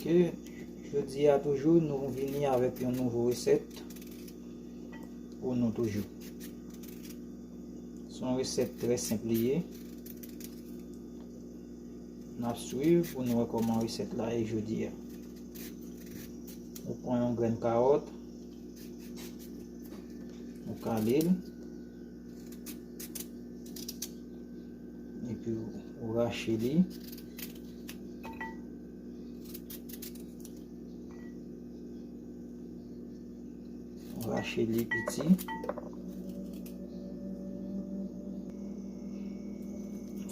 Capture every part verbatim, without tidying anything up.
Ok, jodi a toujou, nou vini avèk yon nouvo resèt pou nou toujou. Se yon resèt trè senp li ye. N ap swiv pou nou wè kòman resèt la ye jodi a. Ou pran yon grenn kawòt, ou kale l, epi ou rache li. Rache li piti.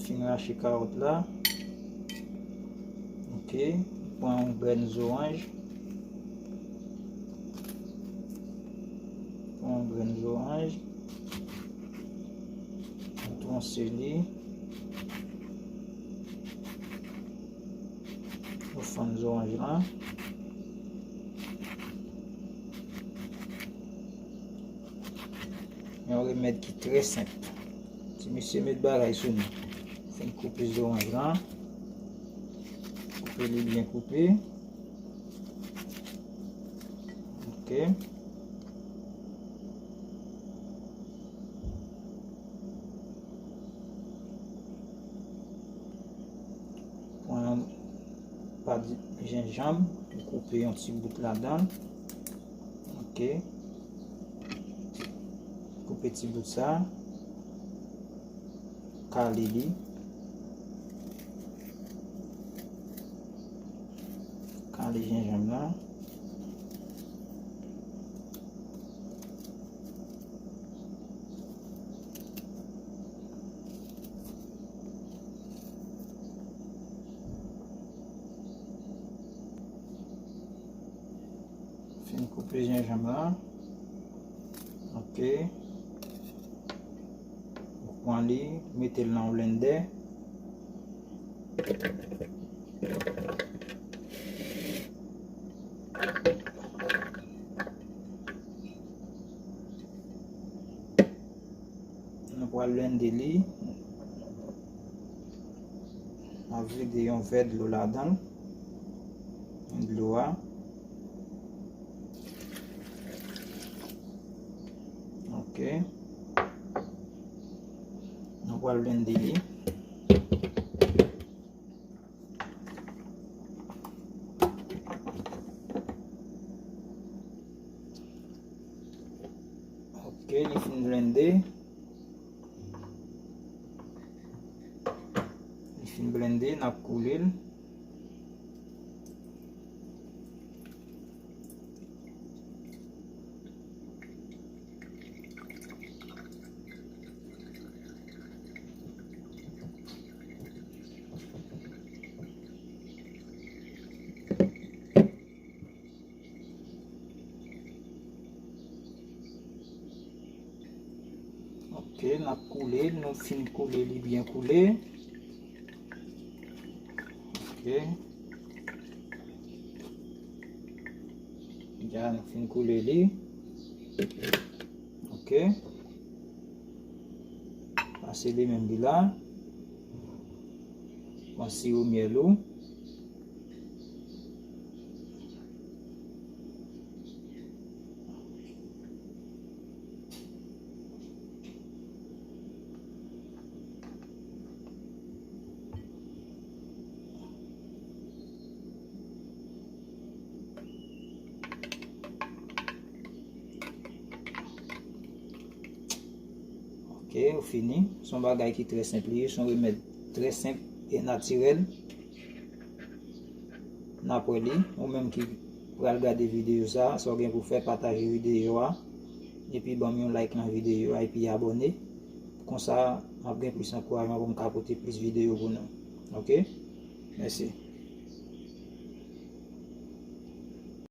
Fin rache kawòt la. Ok. Pran yon grenn zoranj. Pran yon grenn zoranj. Tronse li. Nou fann zoranj lan. Yon remèd ki trè senp. Ti mesye met bagay sou nou. Fin koupe zoranj lan. Koupe li byen koupe. Ok. Pran yon pa jenjanm, koupe yon ti bout ladan. Ok. Koupe ti bout sa. Kale li. Kale jenjanm lan. Fin koupe jenjanm lan. Ok. Ou pran li, mete l nan yon blendè. Nou pral blende li. N ap vide yon vè dlo ladan l. Dlo a. Ok. Nou pral blende li. Ok, li fin blende. Li fin blende, n ap koule l. Ok, n ap koule, nou fin koule li byen koule. Ok. Deja nou fin koule li. Ok. Pase li menm li la. Pran siwo myèl ou. Ok, ou fini. Se yon bagay ki trè senp li ye, se yon remèd trè senp e natirèl. N ap wè li. Ou menm ki pral gade videyo sa, sa w gen pou fè, pataje videyo a, epi ban m yon like nan videyo a, epi abòne. Konsa, m ap gen plis ankourajman pou m ka pote plis videyo pou nou. Ok? Mèsi.